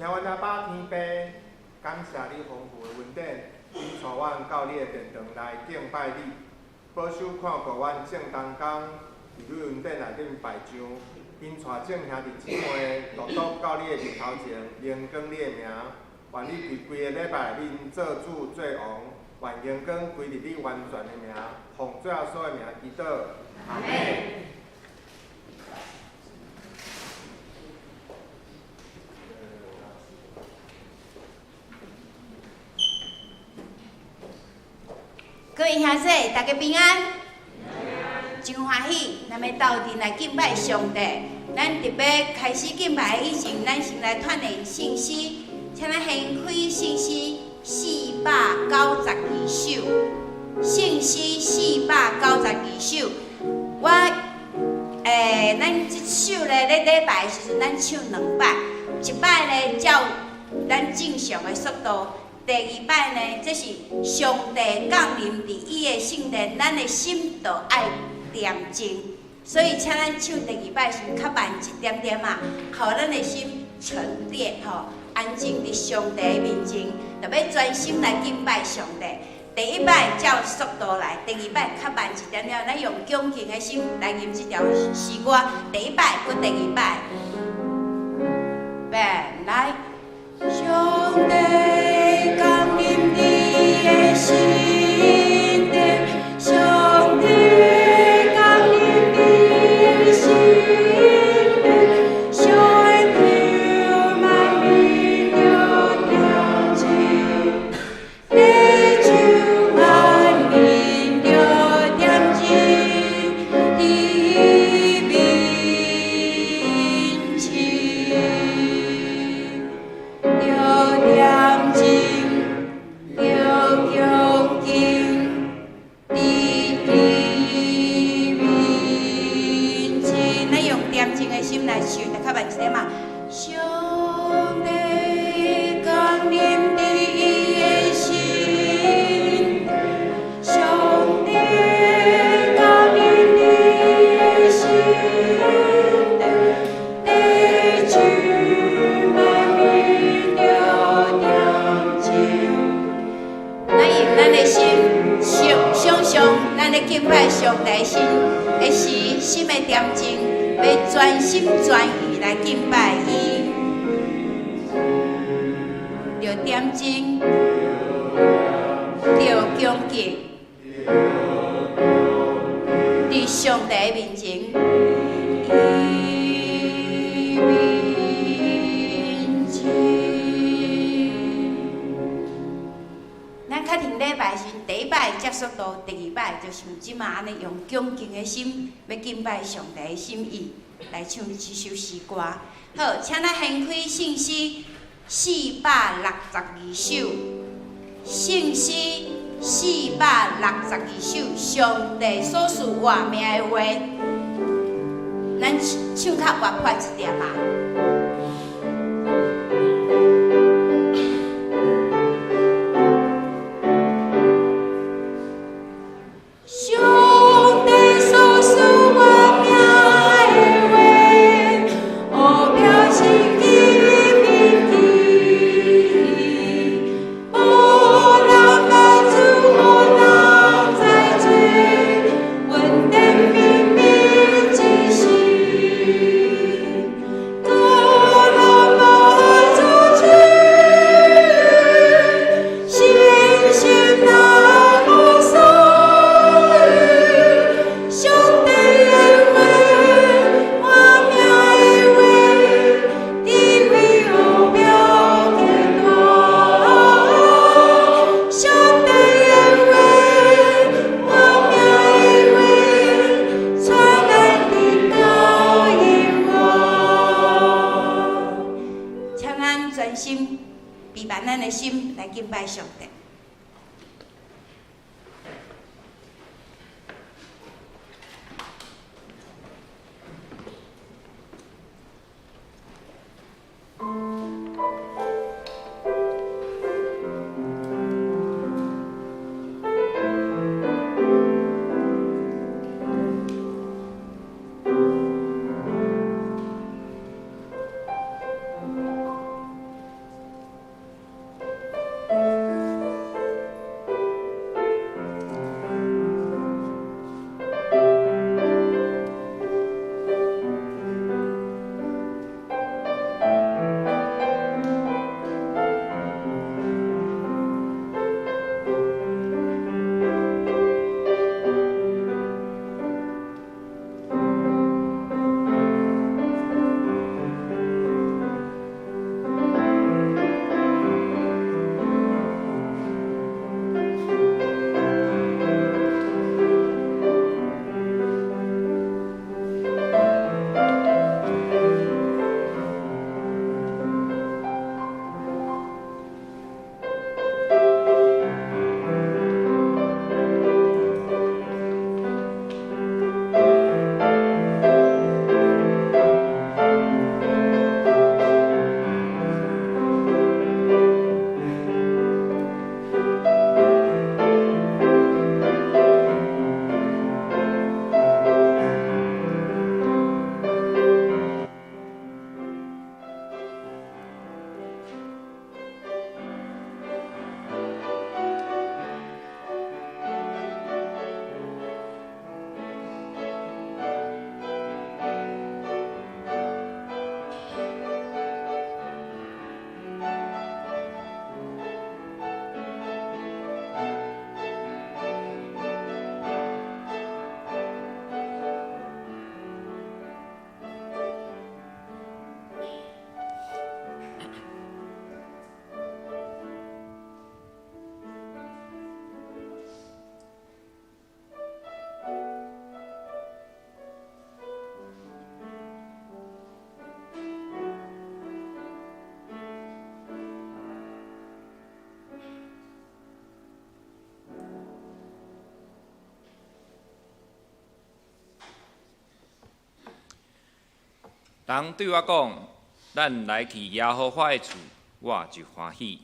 聽阮阿爸天父，感謝你豐富的恩典，引帶阮到你的殿堂來敬拜你，保守看顧阮眾同工，佇你恩典內頂擺上，引帶眾兄弟姊妹獨獨到你的面頭前，榮光你的名。願你佇規个禮拜內面做主做王，願榮光歸佇你完全的名，奉主耶穌的名祈禱，阿們。各位兄弟，大家平安。真歡喜，咱欲鬥陣來敬拜上帝。咱特別開始敬拜以前，咱先來傳的聖詩，請咱掀開聖詩492首。聖詩492首，我咱這首咧，咧禮拜的時陣，咱唱兩擺，一擺咧照咱正常的速度。第二擺呢，這是上帝降臨佇伊的聖殿，咱的心就愛恬靜。所以，請咱唱第二擺時較慢一點點仔，予咱的心沉澱吼，安靜佇上帝的面前，就欲專心來敬拜上帝。第一擺照速度來，第二擺較慢一點點，咱用恭敬的心來吟這條詩歌。第一擺，閣第二擺，來。上帝降臨佇伊的聖殿，上帝降臨佇伊的聖殿，上帝萬民著恬靜，地球萬民著恬靜，佇伊面前。著恬靜，著恭敬，佇伊面前。咱用恬靜的心來唱，就較慢一點仔。上帝降臨佇伊的聖殿，上帝降臨佇伊的聖殿，地球萬民著恬靜。咱用咱的心想想像咱咧敬拜上帝心的時，心的恬靜，欲專心專意來敬拜伊。著恬靜，著恭敬，佇上帝的面前。伊面前。咱較停禮拜時，第一擺接觸到，第二擺就像這馬按呢，用恭敬的心，欲敬拜上帝的心意來唱這首詩歌。好，請咱掀開聖詩462首，聖詩462首，上帝所賜活命的話，咱唱較活潑一點仔。上帝所賜活命的話，奧妙神奇秘技，無人來主，予人知罪，恩典秘密之時，主人無主權，信心若無所疑，上帝的話，活命的話，智慧奧妙極大。上帝的話，活命的話，帶咱得到永活。請咱專心閉慢咱的心來敬拜上帝。人對我講，咱來去耶和華的厝，我就歡喜。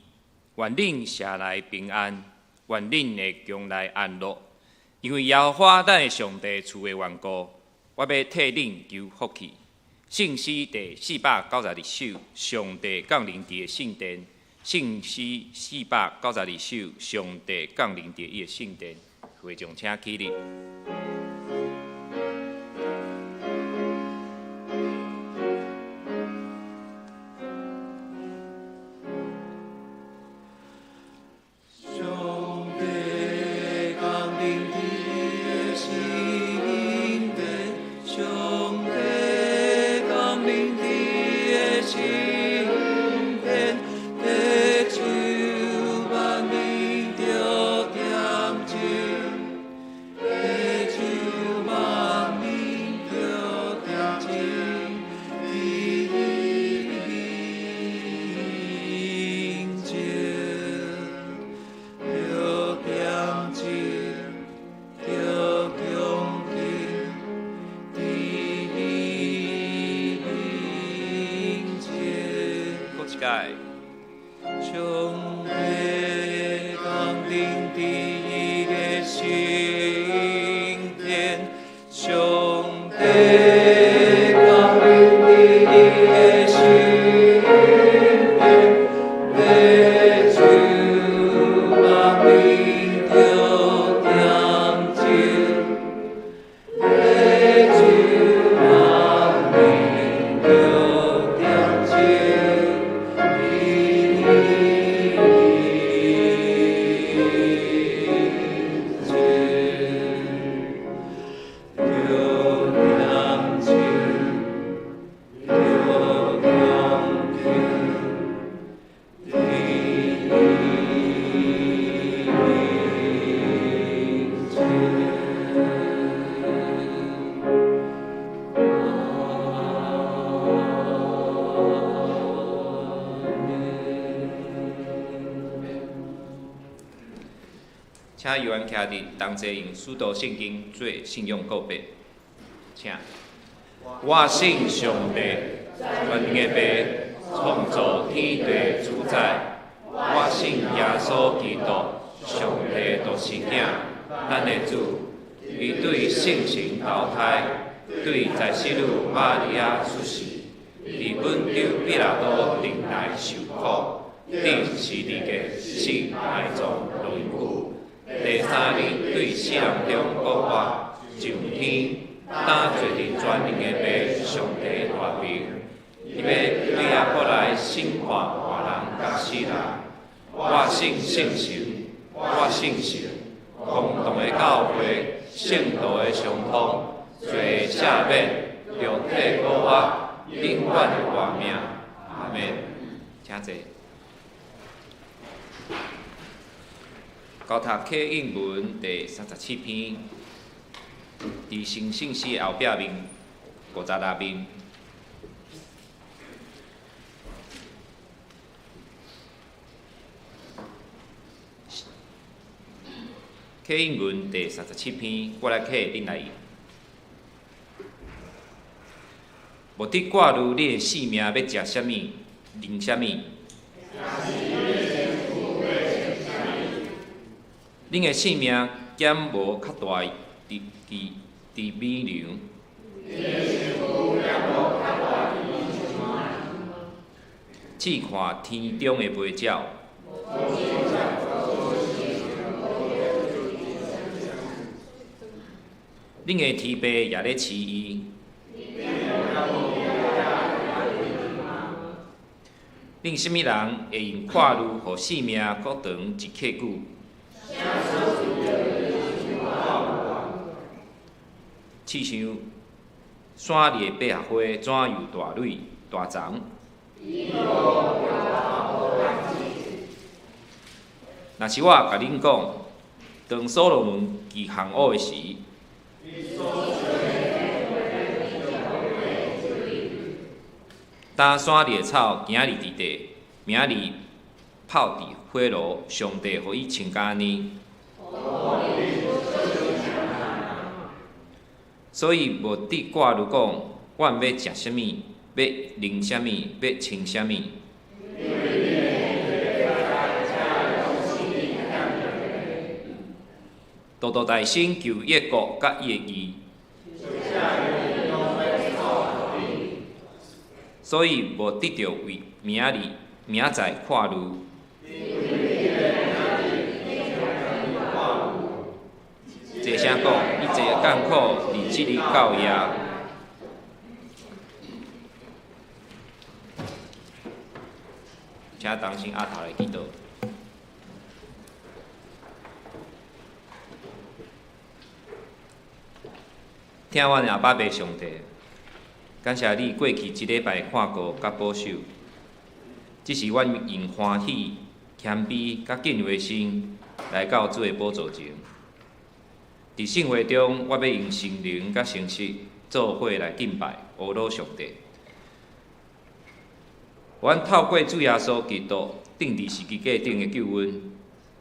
願恁社內平安，願恁的宮內安樂。因為耶和華咱的上帝賜的緣故，我欲替恁求福氣。聖詩第492首，上帝降臨佇伊的聖殿。聖詩492首，上帝降臨佇伊的聖殿。會眾請起立。請猶原徛佇同齊用使徒信經做信仰告白，請。我信上帝，全能的父，創造天地主宰。我信耶穌基督，上帝獨生囝，咱的主。伊對聖神投胎，對在聖女瑪利亞出世，佇本丟彼拉多頂來受苦，釘十字架死埋葬落陰府。第三日對死人中復活，上天，擔坐佇全能的父上帝大爿，伊欲對遐過來審判活人佮死人。我信聖神，我信神，公同的教會，聖徒的相通，罪的赦免，肉體復活，永遠的活命。阿們。請坐。交讀啟應文第37篇，佇新聖詩後壁面56面。啟應文第37篇，我來啟，恁來譯。無得掛慮你的性命欲食啥物，啉啥物。恁的性命敢無較大佇佇米糧？試看天中的飛鳥。恁的天父也咧飼伊。恁啥物人會用掛慮，予性命閣長一刻久？試想山裡的百合花怎樣大蕊大叢？若是我共恁講，當所羅門騎項羽的時，當山裡的草今日佇地，明日泡佇火爐，上帝予伊穿甲按呢？所以無得掛慮講，阮欲食啥物，欲欲啉啥物，欲穿啥物。道道大声求伊的国佮伊的义。所以無得著為明日、明仔載掛慮。濟聲講，一切艱苦佇這日到夜。請同心阿頭來祈禱。疼阮的阿爸父上帝，感謝你過去這禮拜看顧佮保守，這是阮用歡喜、謙卑佮敬畏的心來到主的寶座前。佇聖會中，我欲用心靈佮誠實做伙來敬拜、阿羅上帝。阮透過主耶穌基督釘佇十字架頂的救恩，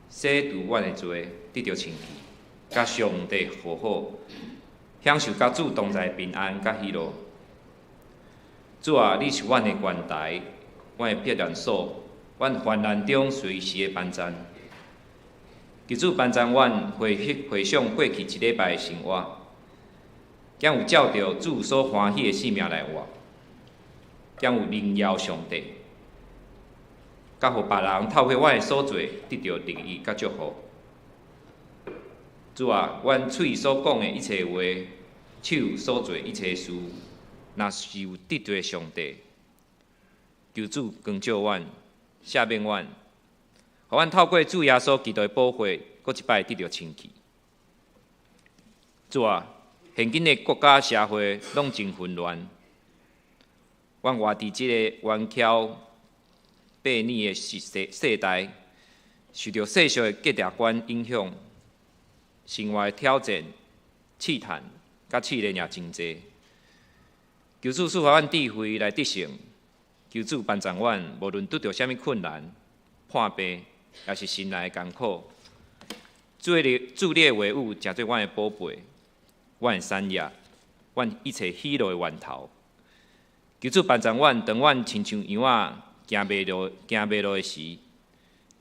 洗除阮的罪，得著清氣，佮上帝和好，享受佮主同在平安佮喜樂。主啊，你是阮的關台，阮的避難所，阮患難中隨時的幫贊。求主幫贊阮回想過去一禮拜的生活，敢有照著主所歡喜的生命來活，敢有榮耀上帝，佮予別人透過阮的所做得著利益佮祝福。主啊，阮喙所講的一切話，手所做一切事，若是有得罪上帝，求主光照阮，赦免阮，予阮透過主耶穌基督的寶血，閣一擺得著清氣。主啊，現今的國家社會攏真混亂，阮活佇這个頑巧悖逆的世代，受著世俗的價值觀影響，生活的挑戰、試探、佮試煉也真濟。求主賜予阮智慧來得勝，求主幫助阮，無論拄著啥物困難、破病，抑是心內的艱苦，主你的話語成做阮的寶貝，阮的產業，阮一切喜樂的源頭。求主幫助阮，當阮親像羊仔行迷路的時，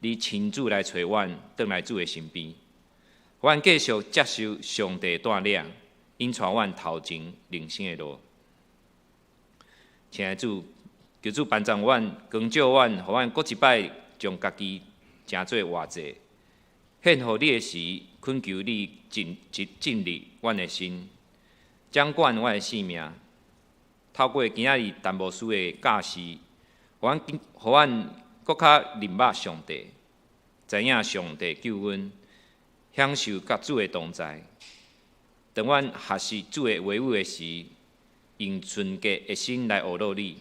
你親自來揣阮，轉來主的身邊。阮繼續接受上帝帶領，引帶阮頭前人生的路。親愛的主，求主幫助阮，光照阮，予阮閣一擺將家己成做活祭，獻予你的時，懇求你進入阮的心，掌管阮的性命。透過今仔日陳牧師的教示，予阮閣較認捌上帝，知影上帝救恩，享受佮主的同在。當阮學習主的話語的時，用純潔的心來學樂你，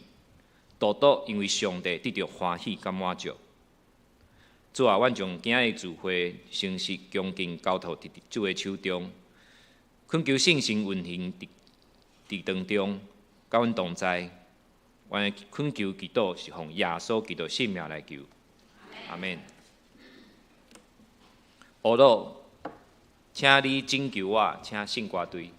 獨獨因為上帝得著歡喜佮滿足。主啊，阮將今仔日聚會誠實恭敬交託佇主的手中，懇求聖神運行佇當中，佮阮同在。阮的懇求祈禱是奉耶穌基督聖名來求，阿們。阿羅，請你拯救我，請聖歌隊。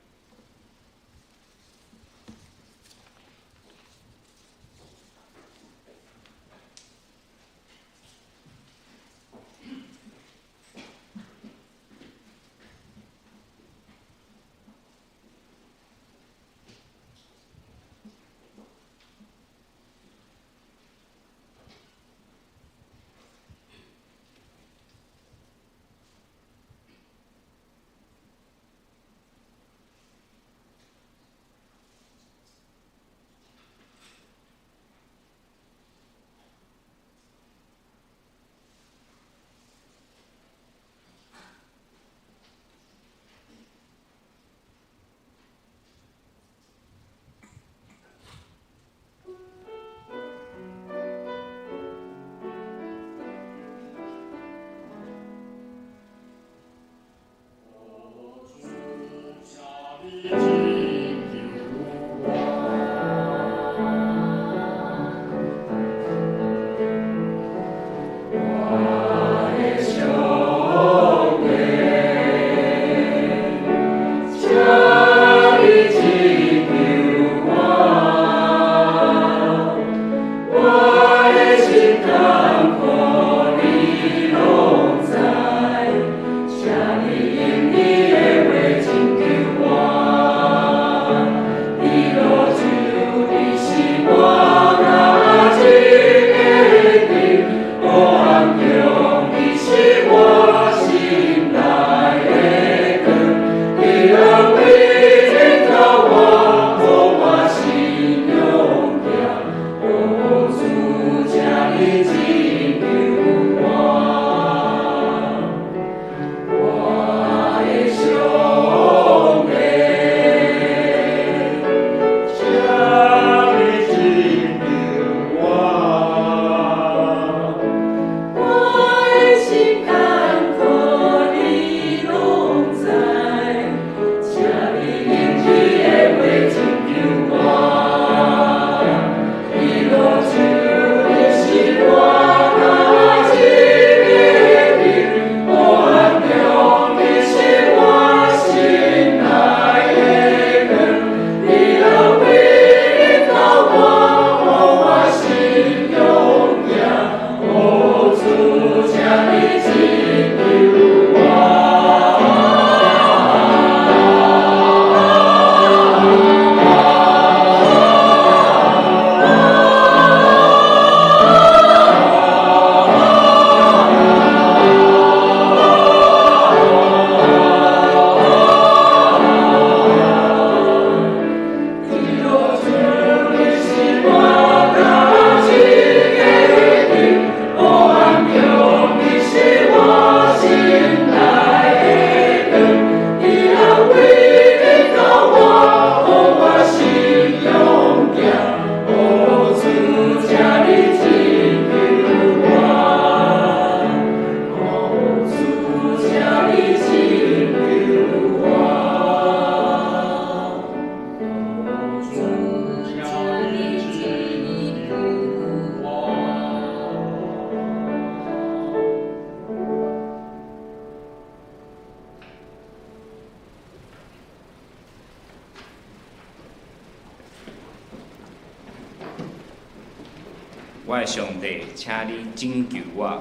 我的上帝，請你拯救我。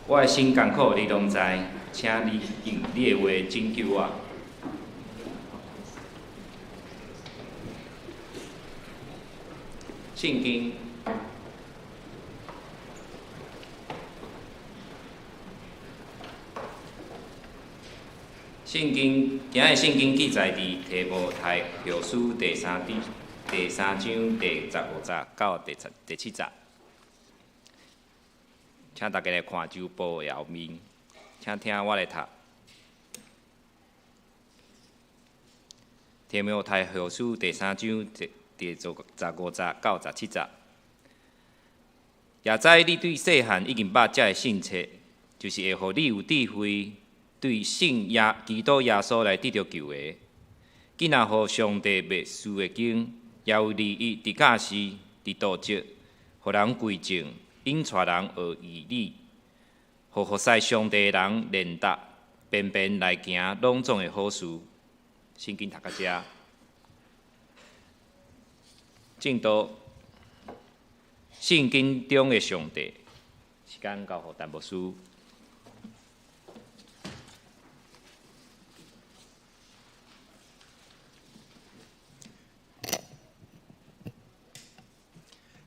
我的心艱苦，你攏知，請你用你的話拯救我。聖經，聖經，今日聖經記載佇提摩太後書第三章第15節到第七節，請大家來看周報的後面，請聽我來讀。提摩太後書第三章第15節到17節，也知你對細漢已經捌這个信冊，就是會予你有智慧，對信耶基督耶穌來得著救的。囝仔予上帝默示的經，也有利益佇教示、佇道德，予人歸正，引帶人學義理，予服侍上帝的人練達，便便來行攏總的好事。聖經讀到遮。證道，聖經中的上帝，時間交予陳牧師。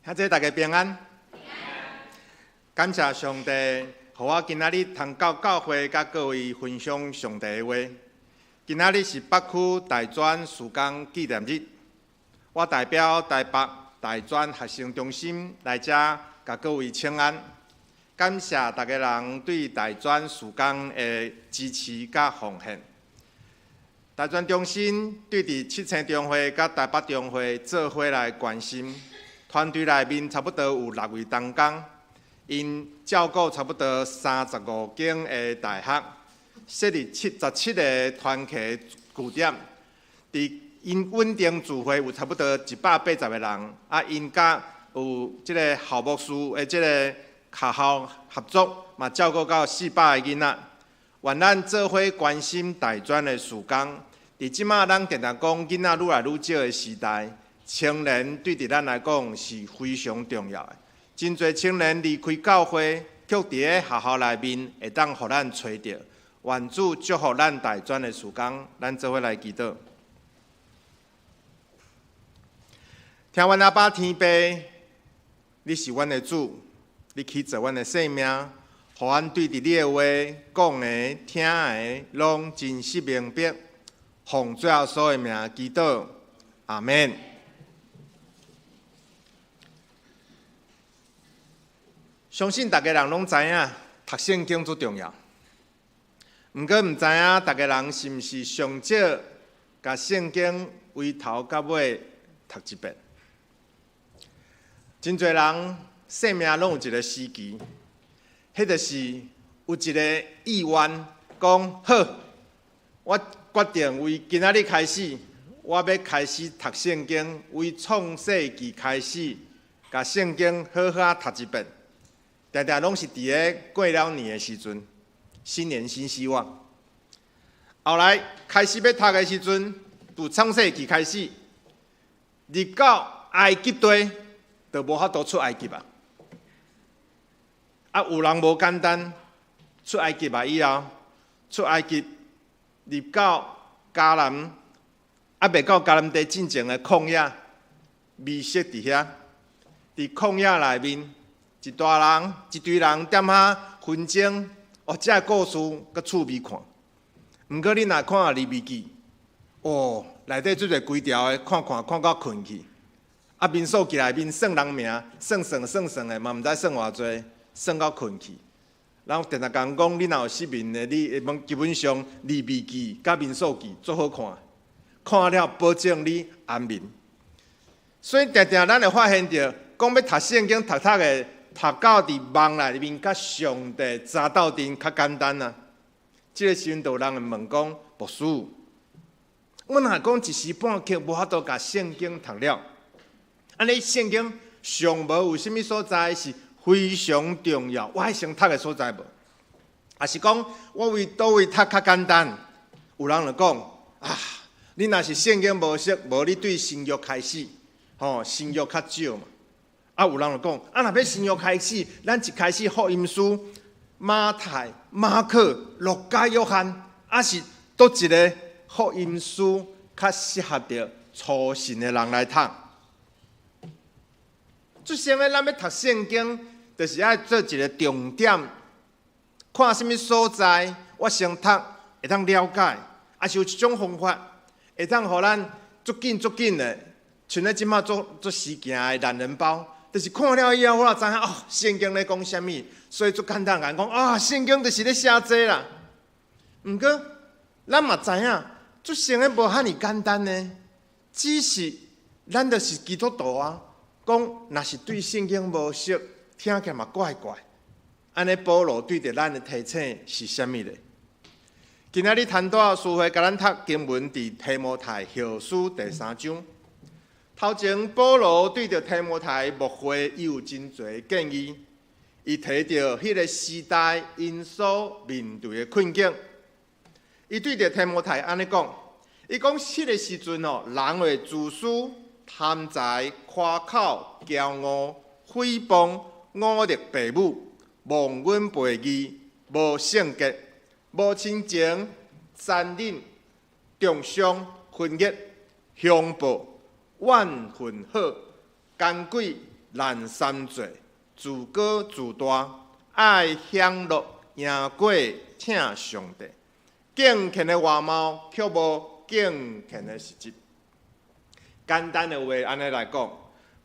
兄弟大家平安，感謝上帝，予我今仔日通到教會，佮各位分享上帝的話。今仔日是北區大專事工紀念日，我代表台北大專學生中心來遮，共各位請安。感謝逐家人對大專事工的支持佮奉獻。大專中心對佇七星中會佮台北中會做伙來關心。團隊內面差不多有六位同工，𪜶照顧差不多35間的大學，設立77個團契據點。佇𪜶穩定聚會有差不多180個人，啊，𪜶佮有這个校牧師的這个學校合作，嘛照顧到400個囡仔。願咱做伙關心大專的事工。佇這馬咱定定講囡仔愈來愈少的時代。青年對佇咱來講是非常重要的。真濟青年離開教會，卻佇咧學校內面會當予咱揣著。願主祝福咱大專的事工，咱做伙來祈禱。聽阮阿爸天父，你是阮的主，你起造阮的生命，予阮對佇你的話講的、聽的，攏真實明白。奉主耶穌的名祈禱，阿們。相信逐家人攏知影，讀聖經足重要。毋過毋知影逐家人是毋是上少共聖經由頭到尾讀一遍。真濟人生命攏有一個時期，彼就是有一個意願，講好，我決定為今仔日開始，我欲開始讀聖經，為創世記開始，共聖經好好讀一遍。定定攏是佇咧過了年的時陣，新年新希望。後來開始欲讀的時陣，自創世記開始，入到埃及地，就無法度出埃及啊！啊，有人無簡單，出埃及啊以後，出埃及入到迦南，啊，未到迦南地進前的曠野，迷失佇遐，佇曠野內面。一大人，一堆人踮遐紛爭，哦，這個故事閣趣味看。毋過你若看利未記，哦，內底足濟規條的，看看看到睏去。啊，民數記內面算人名，算算算算的，嘛毋知算偌濟，算到睏去。人定定共講，你若有失眠的，你會基本上利未記佮民數記足好看，看了保證你安眠。所以定定咱會發現著，講欲讀聖經讀讀的。讀到佇夢內面，佮上帝相鬥陣較簡單啊！這个時陣，就有人會問講：牧師，我若講一時半刻無法度共聖經讀了，按呢聖經上無有啥物所在是非常重要，我愛先讀的所在無？抑是講我為佗位讀較簡單？有人就講啊，你若是聖經無熟，無你對新約開始，吼，新約較少嘛。啊，有人就講，啊，若欲新約開始，咱一開始福音書，馬太、馬可、路加、約翰，抑是佗一个福音書較適合著初信的人來讀？做啥物咱欲讀聖經，就是愛做一个重點，看啥物所在，我先讀會當了解，抑是有一種方法，會當予咱足緊足緊的，像咧這馬足足時行的懶人包，就是看了以後，我就知影哦，聖經咧講啥物，所以足簡單共講啊，聖經就是咧寫這啦。毋過，咱嘛知影，做聖經無遐爾簡單呢。只是咱就是基督徒啊，講若是對聖經無熟，聽起來嘛怪怪。按呢，保羅對著咱的提醒是啥物咧？今仔日陳大師會共咱讀經文，佇提摩太後書第三章。頭前保羅對著提摩太牧會，伊有真濟建議。伊提著彼个時代𪜶所面對的困境。伊對著提摩太按呢講，伊講彼个時陣哦，人會自私、貪財、誇口、驕傲、誹謗、忤逆父母、忘恩背義、無聖潔、無親情、殘忍、中傷、分裂、兇暴、怨恨好、奸詭、濫三罪、自高自大、愛享樂、贏過疼上帝。敬虔的外貌，卻無敬虔的實質。簡單的話，按呢來講，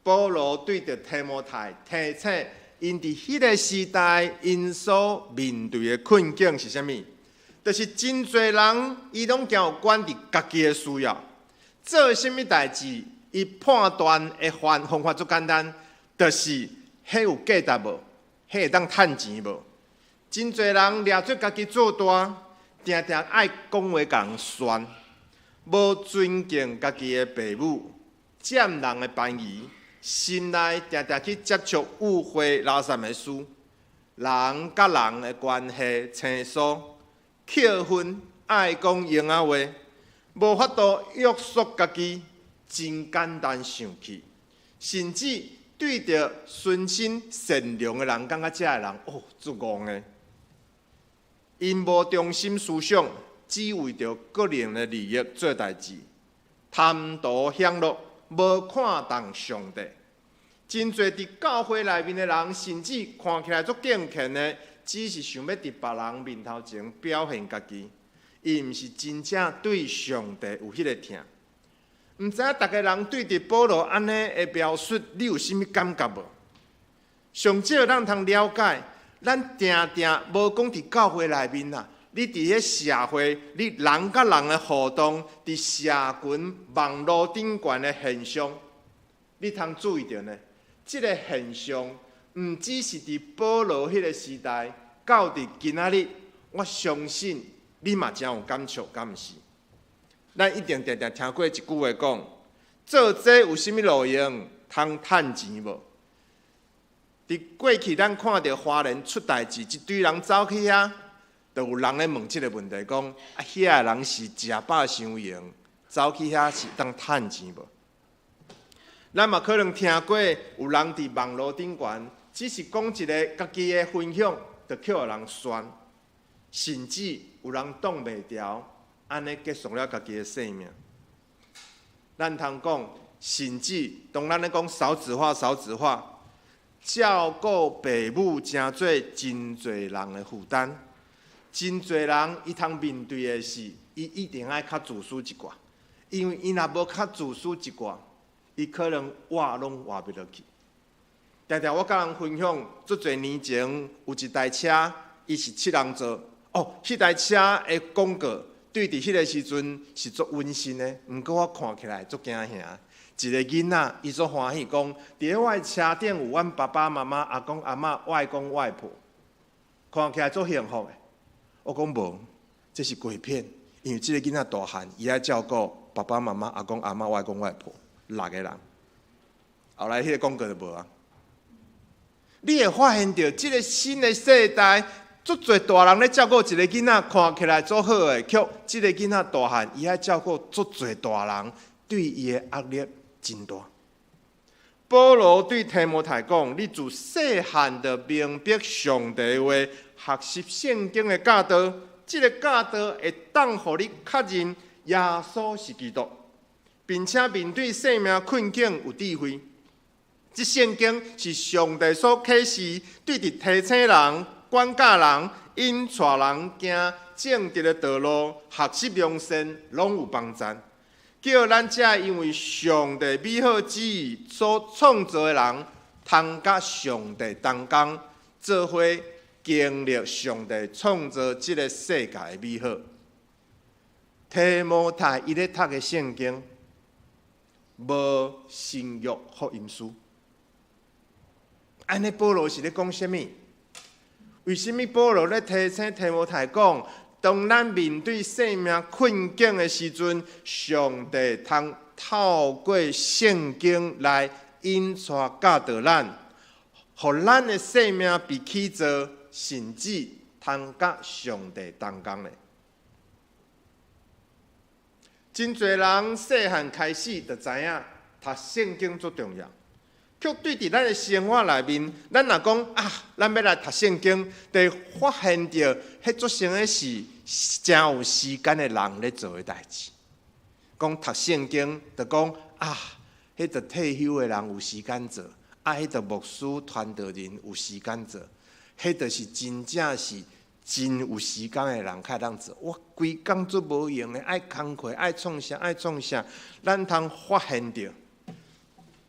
保羅對著提摩太提醒，𪜶佇彼个時代，𪜶所面對的困境是啥物？就是真濟人，伊攏驚有管佇家己的需要，做啥物代誌，伊判斷的方方法足簡單，就是彼有價值無，彼會當趁錢無？真濟人掠做家己做大，定定愛講話共人旋，無尊敬家己的父母，佔人的便宜，心內定定去接觸污穢垃圾的事，人佮人的關係生疏，扣分愛講閒仔話，無法度約束家己，真簡單生氣，甚至對著存心善良的人，感覺這个人哦足戇的。𪜶無中心思想，只為著個人的利益做代誌，貪圖享樂，無看重上帝。真濟佇教會內面的人，甚至看起來足敬虔的，只是想欲佇別人面頭前表現家己，伊毋是真正對上帝有彼个疼。毋知影逐个人對著保羅按呢的描述，你有啥物感覺無？上少咱通了解，咱定定無講佇教會內面啦，你佇彼社會，你人佮人的互動，佇社群網路頂懸的現象，你通注意著呢？這个現象毋只是佇保羅彼个時代，到佇今仔日，我相信你嘛誠有感觸，敢毋是？咱一定定定聽過一句話講：做這有啥物路用？通趁錢無？佇過去，咱看著花蓮出代誌，一堆人走去遐，就有人咧問這个問題，講：啊，遐个人是食飽傷閒，走去遐是當趁錢無？咱嘛可能聽過有人佇網路頂懸，只是講一个家己的分享，就予人旋，甚至有人擋袂牢，按呢結束了家己的性命。咱通講，甚至當咱咧講少子化、少子化，照顧父母成做真濟人的負擔，真濟人伊通面對的是，伊一定愛較自私一寡，因為伊若無較自私一寡，伊可能活攏活袂落去。定定我佮人分享，足濟年前有一台車，伊是七人座。哦，彼台車的廣告對佇彼个時陣是足溫馨的，毋過我看起來足驚嚇。一个囡仔，伊足歡喜講，佇咧我的車頂有阮爸爸媽媽、阿公阿嬤、外公外婆，看起來足幸福的。我講無，這是鬼片，因為這个囡仔大漢，伊愛照顧爸爸媽媽、阿公阿嬤、外公外婆六个人。後來彼个廣告就無啊。你會發現著，這个新的世代，足濟大人咧照顧一个囡仔，看起來足好的，卻這个囡仔大漢，伊愛照顧足濟大人，對伊的壓力真大。保羅對提摩太講：你自細漢就明白上帝話，學習聖經的教導，這个教導會當予你確認耶穌是基督，並且面對生命困境有智慧。這聖經是上帝所啟示，對佇提醒人、管教人、引帶人行正直的道路、學習良善，攏有幫助。叫咱這因為上帝美好旨意所創造的人，通佮上帝同工，做伙經歷上帝創造這个世界的美好。提摩太伊咧讀的聖經，無新約福音書。按呢，保羅是咧講啥物？為啥物保羅咧提醒提摩太講，當咱面對生命困境的時陣，上帝通透過聖經來引帶教導咱，予咱的生命被起造，甚至通佮上帝同工咧。真濟人細漢開始就知影讀聖經足重要。卻對佇咱的生活內面，咱若講啊，咱欲來讀聖經，就會發現著，彼做成的是誠有時間的人咧做的代誌。講讀聖經，就講啊，彼就退休的人有時間做，啊，彼就牧師傳道人有時間做，彼就是真正是真有時間的人較會當做。我規工足無閒的，愛工課，愛創啥，愛創啥，咱通發現著。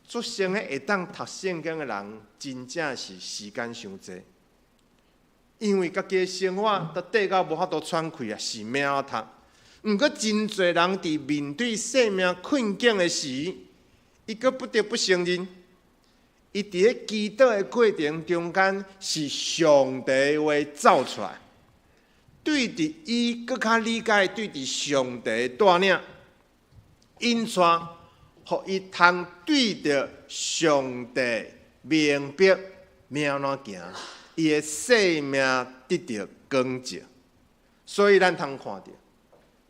做成的會當讀聖經的人，真正是時間傷濟，因為家己的生活都短到無法度喘氣啊，是欲按怎讀。毋過真濟人佇面對生命困境的時，伊閣不得不承認，伊佇咧祈禱的過程中間是上帝話走出來，對佇伊閣較理解，對佇上帝帶領引帶。予伊通對著上帝明白欲按怎行，伊的生命得著光照。所以咱通看著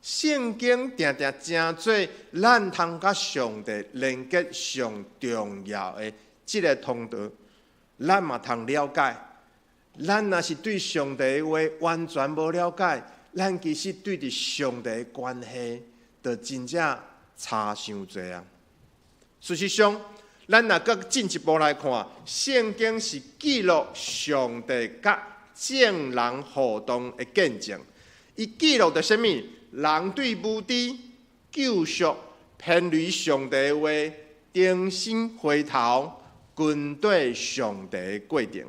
聖經定定成做咱通佮上帝連結上重要的這个通道，咱嘛通了解。咱若是對上帝的話完全無了解，咱其實對佇上帝的關係，就真正差傷濟啊！事實上，咱若閣進一步來看，聖經是記錄上帝佮眾人互動的見證。伊記錄著啥物？人對無知、救贖、偏離上帝的話，重新回頭跟綴上帝的過程。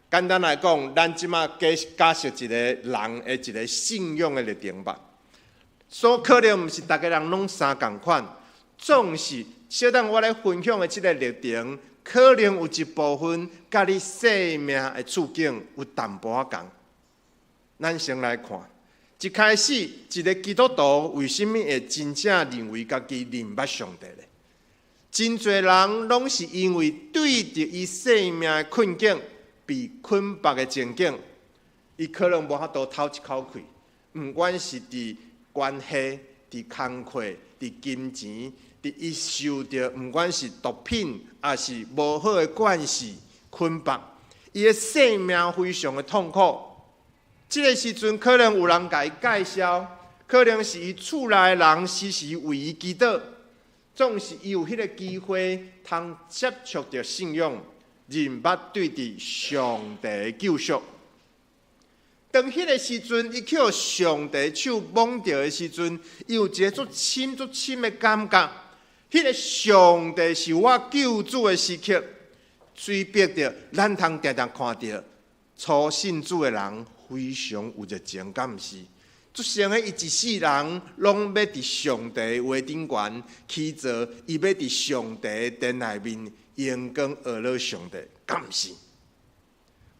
簡單來講，咱這馬假設一個人的一個信仰的歷程吧。所可能毋是逐个人攏相仝款，總是小等我咧分享的這个歷程，可能有一部分佮你生命的處境有淡薄仔仝。咱先來看，一開始一个基督徒為啥物會真正認為家己認捌上帝咧？真濟人攏是因為對著伊生命的困境，被捆綁的情景，伊可能無法度透一口氣，毋管是佇關係、佇工課、佇金錢，佇伊受著，毋管是毒品，抑是無好的關係捆綁，伊的生命非常的痛苦。這个時陣可能有人共伊介紹，可能是伊厝內的人時時為伊祈禱，總是伊有彼个機會通接觸著信仰，認捌對佇上帝的救贖。當彼个時陣，伊去予上帝手摸著的時陣，伊有一个足深足深的感覺。彼个上帝是我救主的時刻，催逼著咱通定定看著初信主的人非常有熱情，敢毋是？做成的伊一世人攏欲佇上帝話頂懸起座，伊欲佇上帝殿內面榮光呵咾上帝，敢毋是？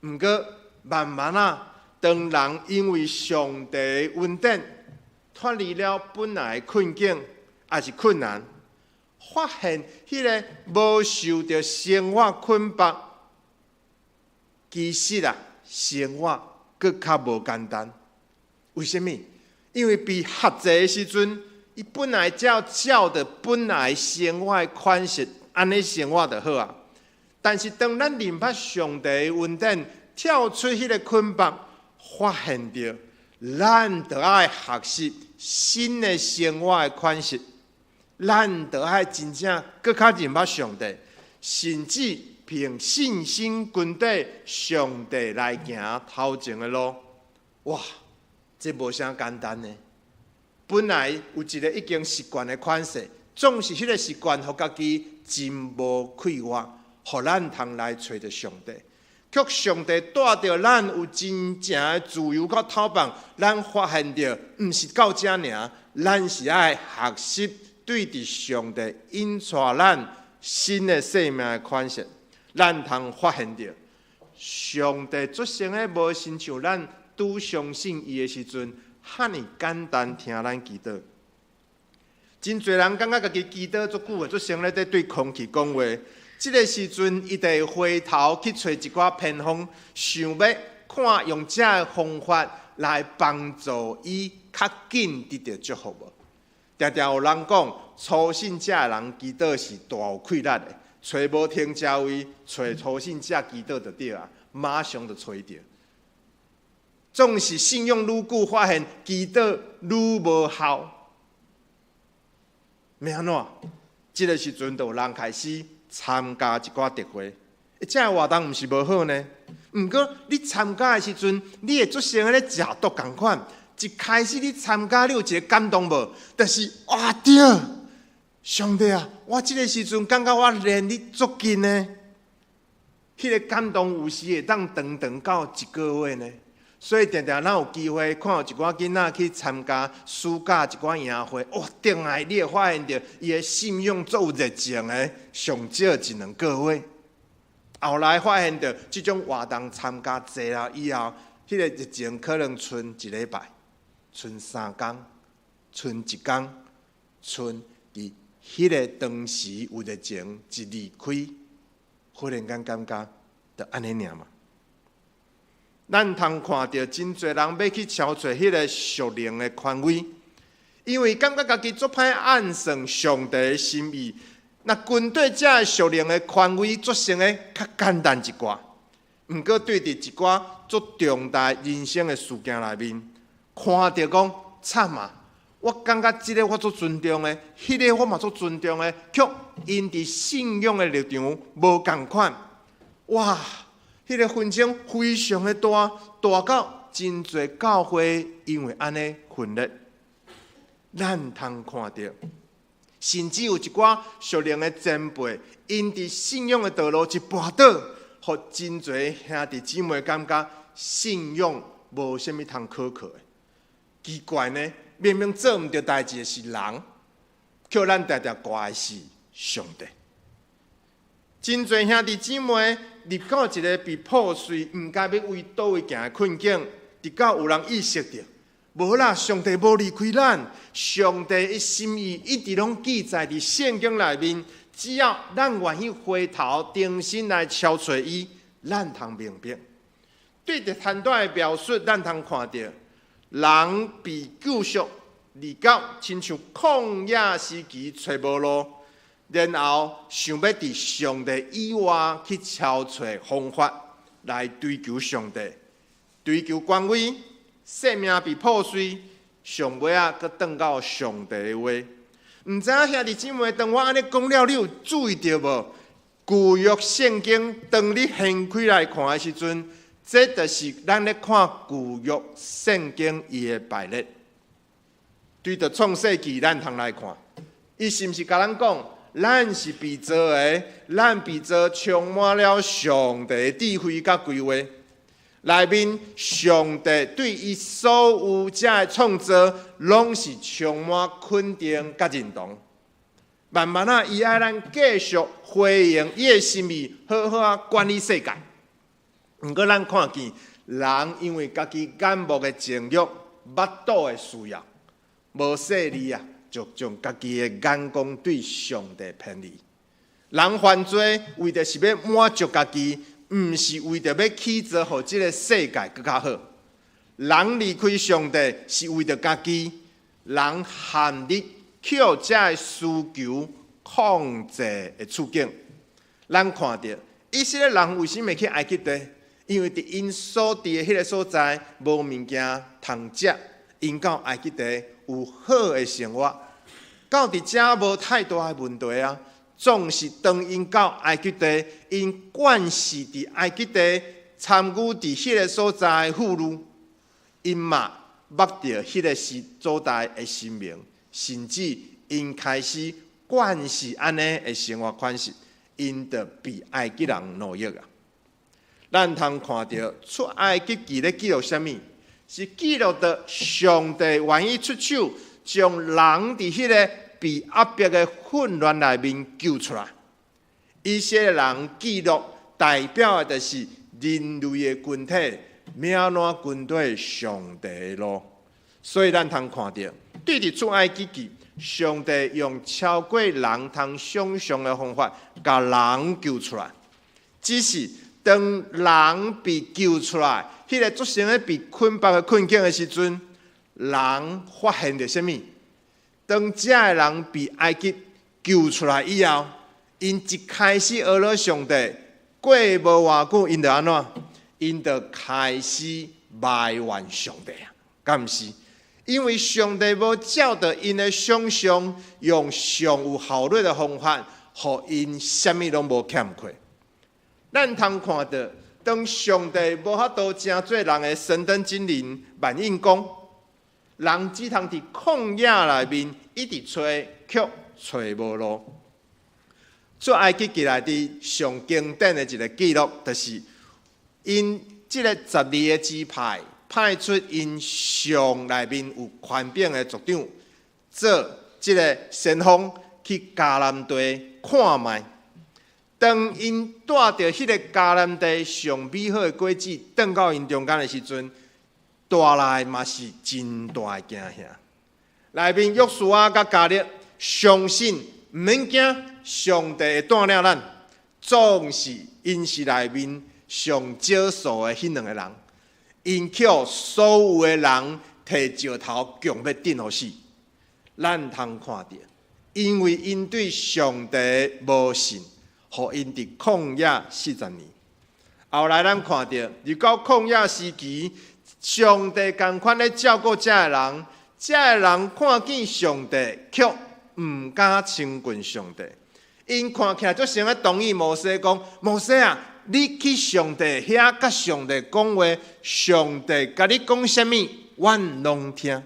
毋過慢慢啊，當人因為上帝的恩典脫離了本來的困境，抑是困難，發現彼个無受著生活捆綁，其實啊，生活閣較無簡單。為啥物？因為被轄制的時陣，伊本來照照著本來生活的款式按呢生活就好啊。但是當咱認捌上帝的恩典，跳出彼个捆綁，發現著咱著愛學習新的生活的款式，咱著愛真正閣較認捌上帝，甚至憑信心跟綴上帝來行頭前的路。哇，這無啥簡單呢。本來有一个已經習慣的款式，總是彼个習慣，予家己真無快活，予咱通來揣著上帝。卻上帝帶著咱有真正的自由佮透放，咱發現著，毋是到遮爾，咱是愛學習對著上帝引帶咱新的生命的款式，咱通發現著上帝做成的無親像咱拄相信伊的時陣，遐爾簡單聽咱祈禱。真濟人感覺家己祈禱足久的，做成咧佇對空氣講話。這个時陣，伊就會回頭去揣一寡偏方，想欲看用這个方法來幫助伊較緊得著祝福無？定定有人講，初信者的人祈禱是大有氣力的，揣無停車位，揣初信者祈禱就對啊，馬上就揣著。總是信仰愈久，發現祈禱愈無效。欲按怎？這个時陣就有人開始參加一寡特會，這个活動毋是無好呢。毋過你參加的時陣，你會做成咧食毒仝款。一開始你參加，你有一个感動無？就是哇對，上帝啊！我這个時陣感覺我連你足近呢。彼个感動有時會當長長到一個月呢。所以定定咱有機會看有一寡囡仔去參加暑假一寡營會，哇！轉來你會發現著伊的信仰足有熱情的，上少一兩個月。後來發現著這種活動參加濟了以後，彼个熱情可能賰一禮拜、賰3工、賰一工、賰佇彼个當時有熱情一離開，忽然間感覺就按呢爾嘛。咱通看著真濟人欲去超揣彼个屬靈的權威，因為感覺家己足歹按算上帝的心意。若跟綴這个屬靈的權威，做成的較簡單一寡。毋過對佇一寡足重大人生的事件內面，看著講慘啊！我感覺這个我足尊重的，彼个我嘛足尊重的，卻𪜶佇信仰的立場無仝款，哇！彼个紛爭非常的大，大到真濟教會因為按呢分裂。咱通看著，甚至有一寡屬靈的前輩，𪜶佇信仰的道路一跋倒，予真濟兄弟姊妹感覺信仰無啥物通可靠的。奇怪呢，明明做毋對代誌的是人，卻咱定定怪的是上帝。真濟兄弟姊妹入到一个被破碎、毋知欲為佗位行的困境，直到有人意識著，無啦，上帝無離開咱，上帝的心意一直攏記載佇聖經內面。只要咱願意回頭重新來朝揣伊，咱通明白。對著單段的描述，咱通看著人被救贖，離到親像曠野時期揣無路。然後想欲佇上帝以外去搜揣方法來追求上帝、追求權威，生命被破碎，上尾仔閣轉到上帝的話。毋知影兄弟姊妹，當我按呢講了，你有注意著無？舊約聖經當你掀開來看的時陣，這就是咱咧看舊約聖經伊的排列。對著創世記，咱通來看，伊是毋是共咱講？咱是被造的，咱被造充滿了上帝的智慧佮規劃。內面上帝對伊所有這个創造，攏是充滿肯定佮認同。慢慢仔，伊愛咱繼續回應伊的心意，好好仔管理世界。毋過咱看見人因為家己眼目的情慾、腹肚的需要，無細膩啊！就將家己的眼光對上帝偏離。人犯罪為著是欲滿足家己，毋是為著欲起造予這个世界閣較好。人離開上帝是為著家己，人陷入靠這个需求控控制的處境。咱看著以色列人為啥物去埃及地？因為佇𪜶所佇的彼个所在無物件通食，𪜶到埃及地有好的生活，到佇遮無太大的問題啊。總是當𪜶到埃及地，𪜶慣勢佇埃及地參與佇彼个所在的婦女，𪜶嘛捌著彼个時所在的神明，甚至𪜶開始慣勢按呢的生活款式，𪜶就被埃及人奴役啊！咱通看著出埃及記咧記錄啥物？是記錄著上帝願意出手，將人佇彼个被壓迫的混亂內面救出來。以色列人記錄代表的就是人類的群體，欲按怎跟綴上帝的路。所以咱通看著，對佇出埃及記，上帝用超過人通想像的方法，共人救出來。只是當人被救出來，彼个做成咧被捆綁的困境的時陣，人發現著啥物？當這个人被埃及救出來以後，𪜶一開始學了上帝，過無偌久，𪜶就按怎？𪜶就開始埋怨上帝啊！敢毋是？因為上帝無照著𪜶的想像，用上有效率的方法，予𪜶啥物攏無欠缺。咱通看著，當上帝無法度成做人的神燈精靈萬應公，人只通佇曠野內面一直揣，卻揣無路。出埃及記內底上經典的一个記錄，就是𪜶這个12个支派派出𪜶上內面有權柄的族長，做這个先鋒去迦南地看覓。當𪜶帶著彼个迦南地上美好的果子，轉到𪜶中間的時陣，帶來嘛是真大的驚嚇。內面約書亞佮迦勒相信毋免驚，上帝會帶領咱，總是𪜶是內面上少數的彼兩个人，𪜶予所有的人提石頭強欲擲予死。咱通看著，因為𪜶對上帝無信，予𪜶佇曠野40年。後來咱看著，入到曠野時期，上帝仝款咧照顧這个人，這个人看見上帝，卻毋敢親近上帝。𪜶看起來足像咧同意摩西講：摩西啊，你去上帝遐佮上帝講話，上帝共你講啥物，阮攏聽。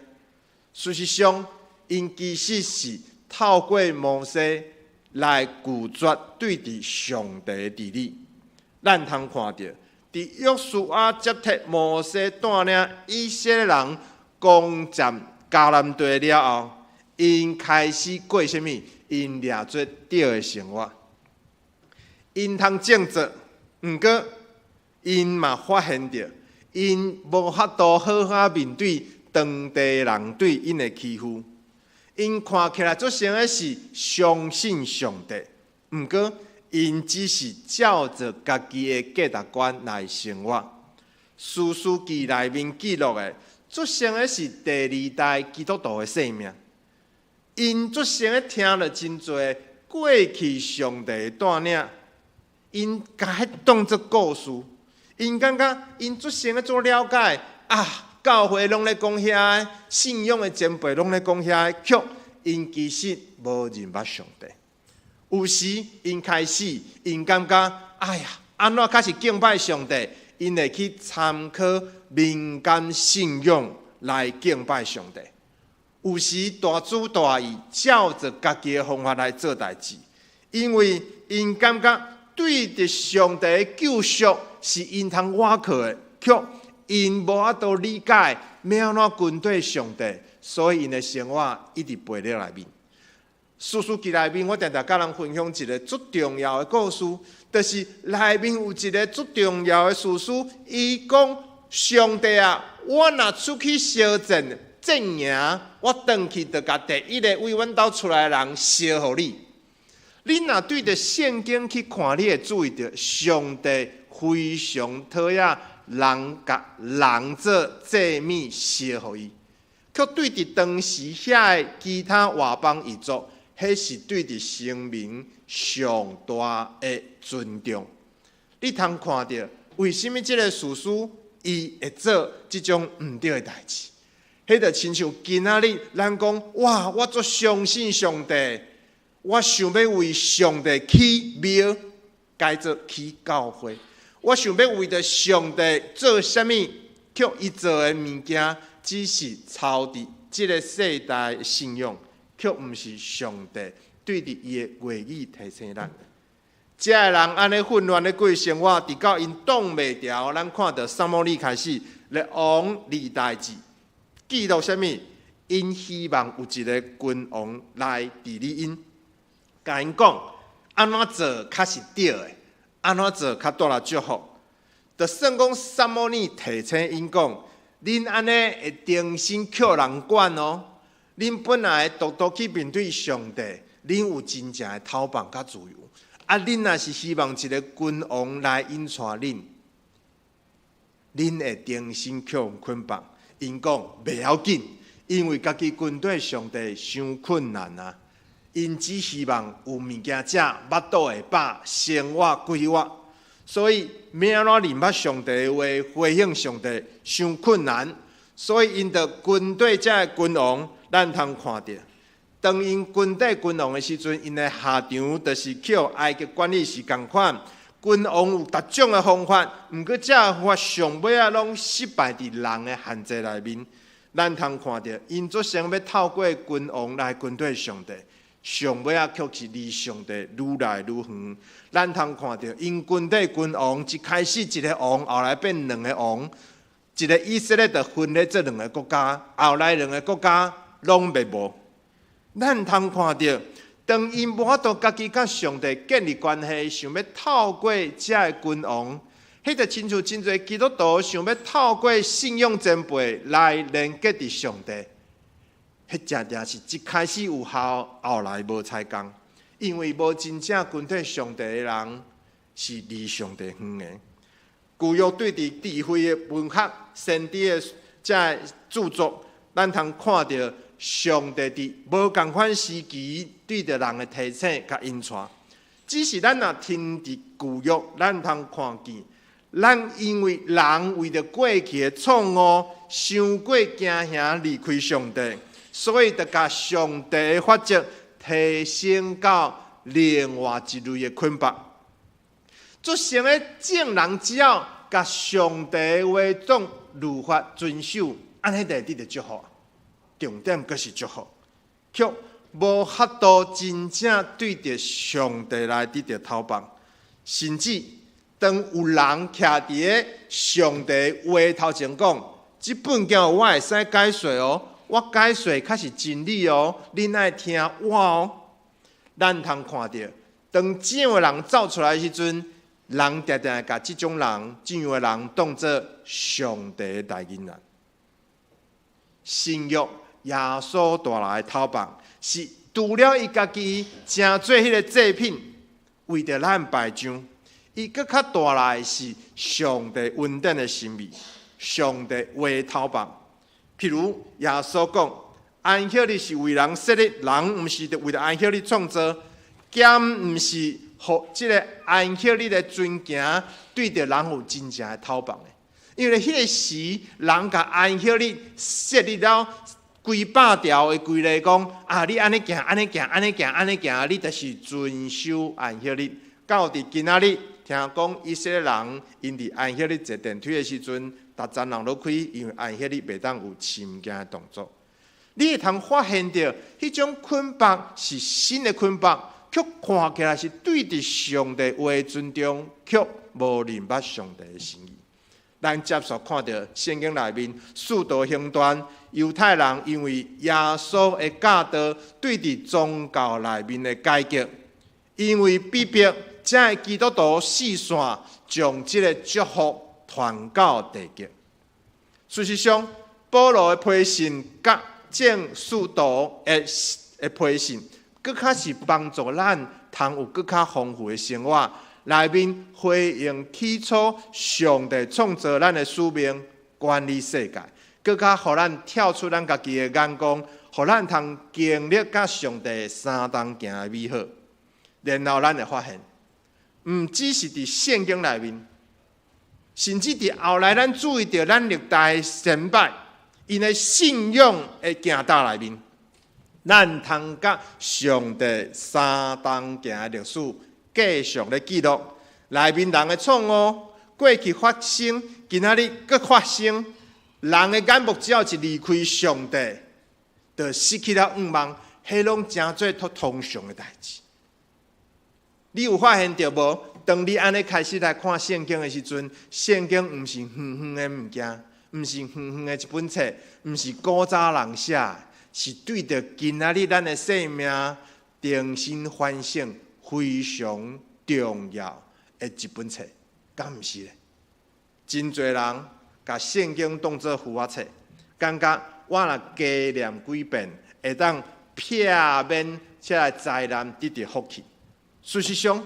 事實上，𪜶其實是透過摩西來拒絕對佇上帝的治理。咱通看著，佇約書亞接替摩西帶領以色列人攻佔迦南地了後，𪜶開始過啥物？𪜶掠做對的生活。𪜶通振作，毋過𪜶嘛發現著，𪜶無法度好好面對當地人對𪜶的欺負。𪜶看起來足像的是相信上帝，毋過𪜶只是照著家己的價值觀來生活。士師記內面記錄的，足像的是第二代基督徒的生命。𪜶足像的聽了真濟過去上帝的帶領，𪜶共彼當做故事，𪜶感覺𪜶足像的做了解啊，教會攏咧講遐个，信仰的前輩攏咧講遐个，卻𪜶其實無認捌上帝。有時𪜶開始，𪜶感覺，哎呀，按怎較是敬拜上帝？𪜶會去參考民間信仰來敬拜上帝。有時大主大意，照著家己的方法來做代誌，因為𪜶感覺對著上帝的救贖是𪜶通倚靠的，卻𪜶無法度理解欲按怎跟綴上帝，所以𪜶的生活一直背咧內面。士師記內面，我定定佮人分享一个足重要的故事，就是內面有一个足重要的士師，伊講上帝啊，我若出去相戰，戰贏，我轉去就共第一个為阮兜出來的人燒予你。你若對著聖經去看，你會注意著上帝非常討厭人共人做祭物燒予伊，卻對佇當時遐的其他外邦異族，彼是對著生命上大的尊重。你通看著，為啥物這个士師伊會做這種毋對的代誌？彼就親像今仔日咱講，哇！我足相信上帝，我想欲為上帝起廟，改做起教會。我想欲為著上帝做啥物，卻伊做的物件，只是抄佇這个世代的信仰，卻毋是上帝對著伊的話語提醒咱。這个人按呢混亂的過生活，直到𪜶擋袂牢，咱看著撒母耳開始列王歷代志記錄啥物？𪜶希望有一个君王來治理𪜶，共𪜶講按怎做較是對的，按怎做較帶來祝福。就算講撒母耳提醒𪜶講，恁按呢會重新予人管哦。恁本來獨獨去面對上帝，恁有真正的偷放佮自由。啊，恁若是希望一个君王來引帶恁，恁會重新予人捆綁。𪜶講袂要緊，因為家己跟綴上帝傷困難啊。𪜶只希望有物件食，腹肚會飽，生活規劃。所以欲按怎認捌上帝的話，回應上帝傷困難，所以𪜶就跟綴這个君王。咱通看著，當𪜶跟綴君王的時陣，𪜶的下場就是予埃及管理是仝款。君王有逐種的方法，毋過這方法上尾仔攏失敗佇人的限制內面。咱通看著，𪜶祖先欲透過君王來跟綴上帝，上尾仔卻是離上帝愈來愈遠。咱通看著，𪜶跟綴君王一開始一个王，後來變兩个王，一个以色列就分裂做兩个國家，後來兩个國家攏滅無。咱通看著，當𪜶無法度家己佮上帝建立關係，想欲透過這个君王，彼就親像真濟基督徒想欲透過信仰前輩來連結佇上帝，彼正正是一開始有效，後來無彩工，因為無真正跟綴上帝的人是離上帝遠的。舊約對佇智慧的文學、先知的這个著作，咱通看著上帝佇無仝款時期對著人的提醒佮引帶。只是咱若停佇舊約，咱通看見，咱因為人為著過去的錯誤，傷過驚嚇離開上帝，所以就共上帝的法則提升到另外一類的捆綁。做成的眾人只要共上帝的話當律法遵守，按呢就會得著祝福。重點閣是祝福，卻無法度真正對著上帝來得著偷放，甚至當有人徛佇咧上帝話頭前講，這本經我會使解說哦，我解說較是真理哦，恁愛聽我哦。咱通看著，當這樣的人走出來的時陣，人定定會共這種人、這樣的人當做上帝的代言人。新約耶穌帶來的偷放，是除了伊家己成做彼个祭品，為著咱拜上，伊閣較帶來的是上帝恩典的心意，上帝話偷放。譬如耶穌講，安息日是為人設立，人毋是為著安息日創造，兼毋是予這个安息日的尊敬對著人有真正的偷放的。因為彼个時，人共安息日設立了幾百條的規例，講啊，你按呢行，按呢行，按呢行，按呢行，你就是遵守安息日。到佇今仔日，聽講以色列人𪜶佇安息日坐電梯的時陣，逐層人都開，因為安息日袂當有揤物件的動作。你會通發現著，彼種捆綁是新的捆綁，卻看起來是對著上帝話的尊重，卻無認捌上帝的心意。咱接續看著聖經內面，使徒行傳，猶太人因為耶穌的教導對佇宗教內面的改革，因為被迫，這个基督徒四散，將這个祝福傳到地極。事實上，保羅的批信佮眾使徒的批信，閣較是幫助咱通有閣較豐富的生活。內面回應起初上帝創造咱的使命，管理世界，閣較予咱跳出咱家己的眼光，予咱通經歷佮上帝相同行的美好。然後咱會發現，毋只是佇聖經內面，甚至佇後來咱注意著咱歷代先輩𪜶的信仰的行道內面，咱通佮上帝相同行的歷史繼續咧記錄，內面人的錯誤，過去發生，今仔日閣發生，人的眼目只要一離開上帝，就失去了向望，彼攏成做足通常的代誌。你有發現著無？當你按呢開始來看聖經的時陣，聖經毋是遠遠的物件，毋是遠遠的一本冊，毋是古早人寫的，是對著今仔日咱的生命重新反省非常重要的一本冊，敢毋是咧？真濟人共聖經當做符仔冊，感覺我若加念幾遍，會當避免這个災難得著福氣。事實上，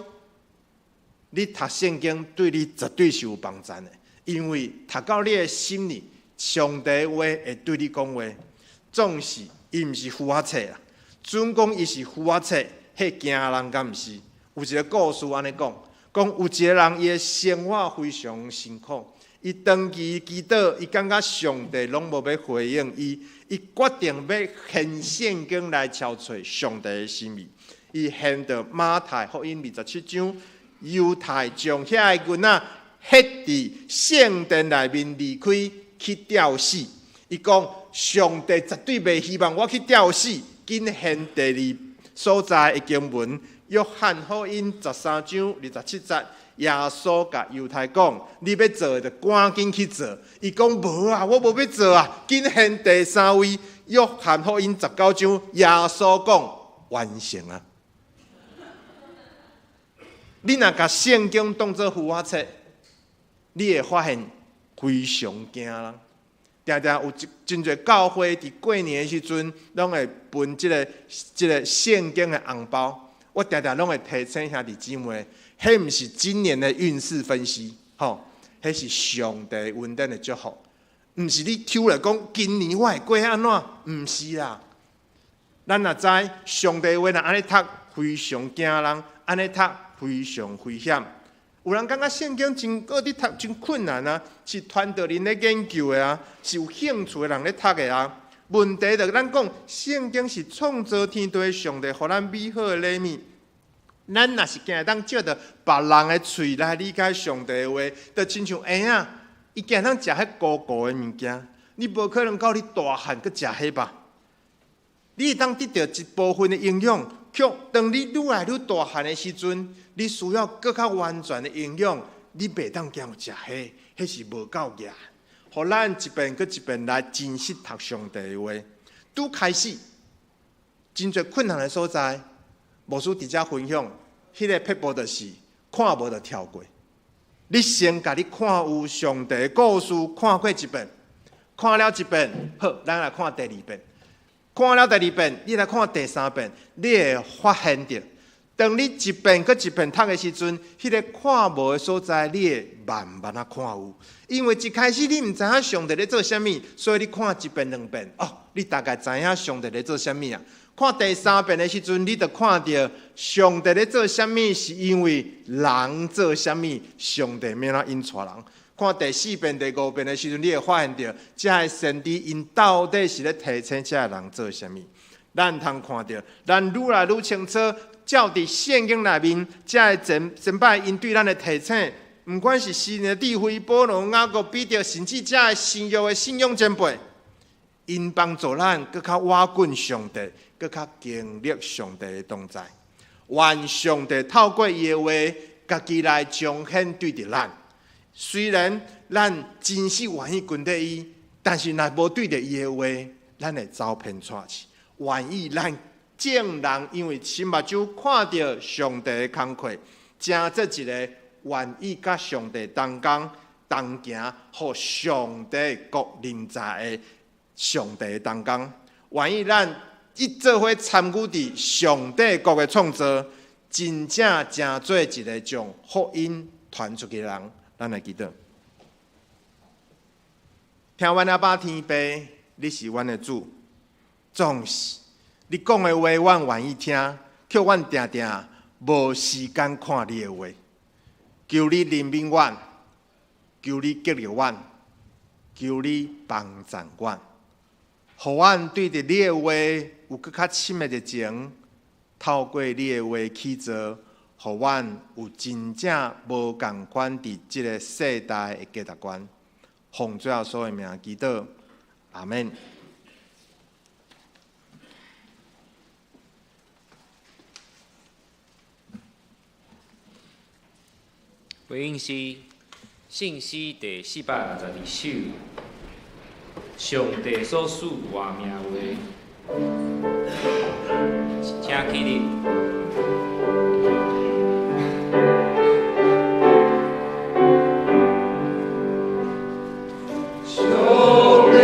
你讀聖經對你絕對是有幫助的，因為讀到你的心裡，上帝話會對你講話。總是伊毋是符仔冊啦，準講伊是符仔冊，彼驚人敢毋是？有一个故事按呢講，講有一个人伊的生活非常辛苦，伊長期祈禱，伊感覺上帝攏無欲回應伊，伊決定欲掀聖經來搜揣上帝的心意。伊掀著馬太福音27章，猶太將遐个囡仔彼佇聖殿內面離開去吊死。伊講上帝絕對袂希望我去吊死，緊掀第二所在的經文，約翰福音13章27節，耶穌共猶太講：你欲做的就趕緊去做。伊講無啊，我無欲做啊，緊掀第三位，約翰福音19章，耶穌講完成啊。你若共聖經當做符仔冊，你會發現非常驚人。定定有真濟教會佇過年的時陣，攏會分這個聖經的紅包。我定定攏會提醒兄弟姊妹，彼毋是今年的運勢分析，吼，彼是上帝恩典的祝福，毋是你抽來講今年我會過按怎？毋是啦。咱若知上帝話若按呢讀，非常驚人；按呢讀非常危險。有人感覺聖經真閣咧讀真困難啊，是傳道人咧研究的啊，是有興趣的人咧讀的啊。問題就咱講，聖經是創造天地上帝予咱美好的禮物。咱若是驚會當借著別人的喙來理解上帝的話，就親像嬰仔，伊驚通食彼糊糊的物件，你無可能到你大漢閣食彼吧？你會當得著一部分的營養，卻當你愈來愈大漢的時陣，你需要閣較完全的營養，你袂當驚食彼，彼是無夠額。予咱一遍閣一遍來真實讀上帝的話。拄開始，真濟困難的所在，牧師佇遮分享，彼个撇步就是看無就跳過。你先共你看有上帝的故事看過一遍，看了一遍，好，咱來看第二遍。看了第二遍，你來看第三遍，你會發現著，當你一遍閣一遍讀的時陣，彼个看無的所在，你會慢慢仔看有。因為一開始你毋知影上帝咧做啥物，所以你看一遍兩遍，哦，你大概知影上帝咧做啥物啊。看第三遍的時陣，你就看著上帝咧做啥物，是因為人做啥物，上帝欲按怎引帶人。看第四遍、第五遍的時陣，你會發現著，這个先知𪜶到底是咧提醒這个人做啥物。咱通看著，咱愈來愈清楚，照佇聖經內面，這个前前擺𪜶對咱的提醒，毋管是詩人的智慧、保羅、雅各、彼得，甚至這个新約的信仰前輩，𪜶幫助咱閣較倚近上帝，閣較經歷上帝的同在。願上帝透過伊的話，家己來彰顯對著咱。雖然咱真實願意跟綴伊，但是若無對著伊的話，咱會走偏躉去。願意咱眾人因為親目睭看著上帝的工課，成做一个願意佮上帝同工同行，予上帝國臨在的上帝同工。願意咱一做伙參與佇上帝國的創造，真正成做一个將福音傳出去的人。咱來祈禱，聽阮阿爸天父，你是阮的主，總是你講的話，阮願意聽，卻阮定定無時間看你的話。求你憐憫阮，求你激勵阮，求你幫贊阮，予阮對著你的話有閣較深的熱情，透過你的話去做，予阮有真正無仝款佇這个世代的價值觀。奉主耶穌的名祈禱，阿們。回應是聖詩第462首，上帝所賜活命話，請起立。上帝。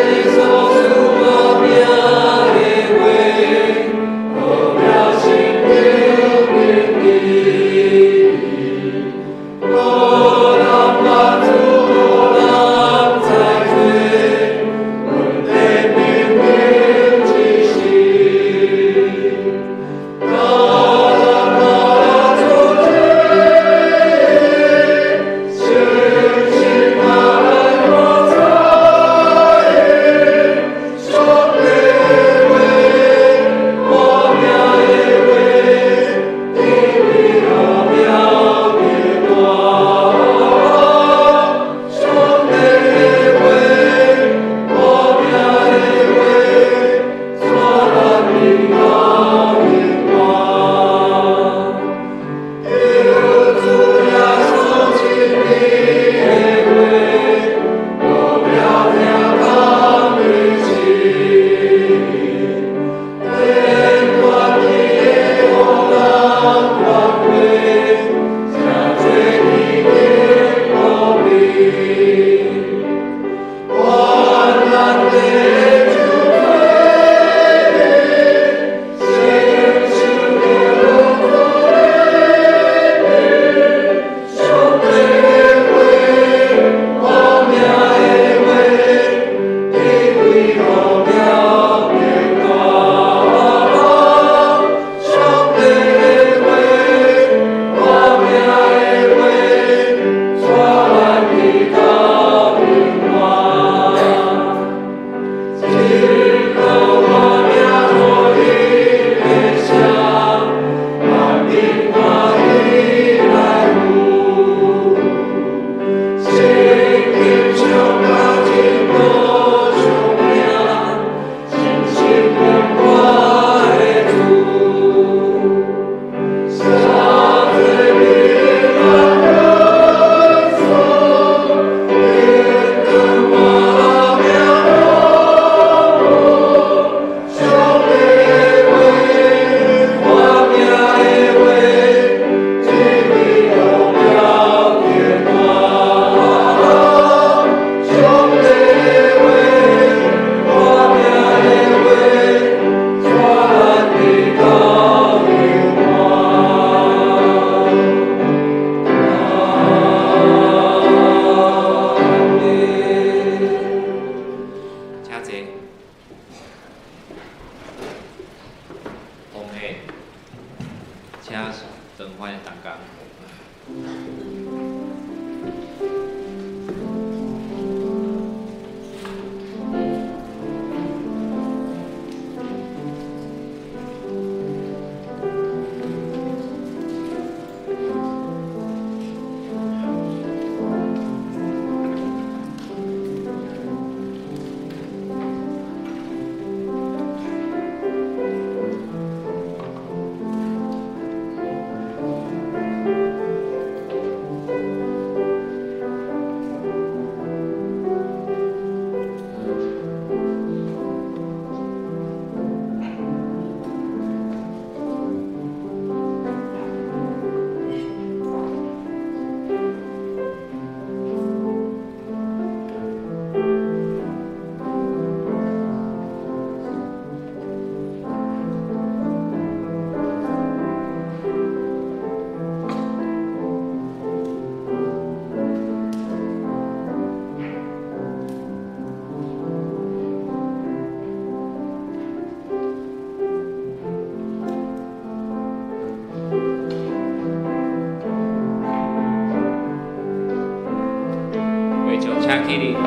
起立。